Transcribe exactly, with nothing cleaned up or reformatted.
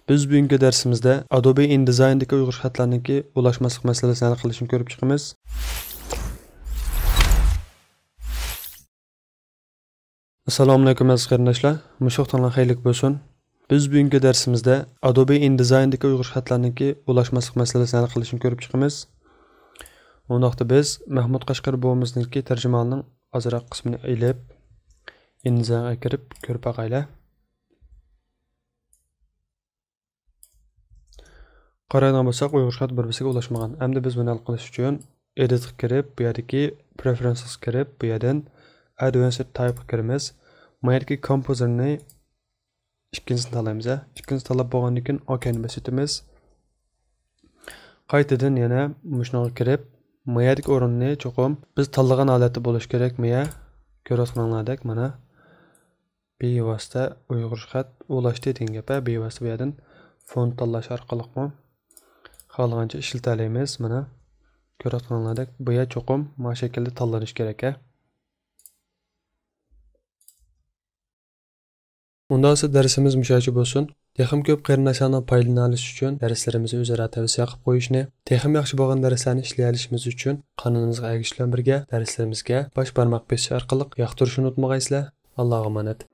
بىز بۈگۈنكى دەرسىمىزدە Adobe InDesignدىكى ئۇيغۇر خەتلەرنىڭكى ئۇلاشماسلىق مەسىلىسىنى ھەل قىلىشنى كۆرۈپ چىقىمىز. ئەسسالامۇئەلەيكۇم ئەزىز قېرىنداشلار، مۇشۇ ۋاقتىڭلار خەيرلىك بولسۇن. بىز بۈگۈنكى دەرسىمىزدە Adobe InDesignدىكى ئۇيغۇر خەتلەرنىڭكى ئۇلاشماسلىق مەسىلىسىنى ھەل قىلىشنى كۆرۈپ چىقىمىز. ئۇنداقتا بىز مەھمۇت قەشقەر بوۋىمىزنىڭكى تەرجىمىھالىنىڭ ئازراق قىسمىنى ئېلىپ، InDesignغا كىرىپ كۆرۈپ باقايلى. قارايدىغان بولساق، ئۇيغۇر خەت بىر-بىرسىگە ئۇلاشمىغان. ئەمدى بىز بۇنى ھەل قىلىش ئۈچۈن Editقا كىرىپ، بۇ يەردىكى Preferencesقا كىرىپ، بۇ يەردىن Advanced Typeقا كىرىمىز. ما يەردىكى Composerنى ئىككىنچىسىنى تاللايمىز، ھە. ئىككىنچىسىنى تاللاپ بولغاندىن كېيىن OKنى بېسىۋېتىمىز. قايتىدىن يەنە مۇشۇنىڭغا كىرىپ، ما يەردىكى ئورۇننى چوقۇم بىز تاللىغان ھالەتتە بولۇشى كېرەك، ما يە. كۆرۈۋاتقىنىڭلاردەك، مانا. بىۋاسىتە ئۇيغۇر خەت ئۇلاشتى دېگەن گەپ، ھە، بىۋاسىتە بۇ يەردىن فونت تاللاش ئارقىلىقمۇ خالىغانچە ئىشلىتەلەيمىز. مانا، كۆرۈۋاتقىنىڭلاردەك، بۇ يەر چوقۇم ما شەكىلدە تاللىنىشى كېرەك، ھە. ئۇنداق بولسا دەرسىمىز مۇشۇ يەرچە بولسۇن. تېخىمۇ كۆپ قېرىنداشلارنىڭ پايدىلىنالىشى ئۈچۈن دەرسلىرىمىزنى ئۆزئارا تەۋسىيە قىلىپ قويۇشنى، تېخىمۇ ياخشى بولغان دەرسلەرنى ئىشلىيەلىشىمىز ئۈچۈن قانىلىمىزغا ئەگىشىش بىلەن بىرگە دەرسلىرىمىزگە باش بارماق بېسىش ئارقىلىق ياقتۇرۇشنى ئۇنتۇمىغايسىلەر. ئاللاغا ئامانەت.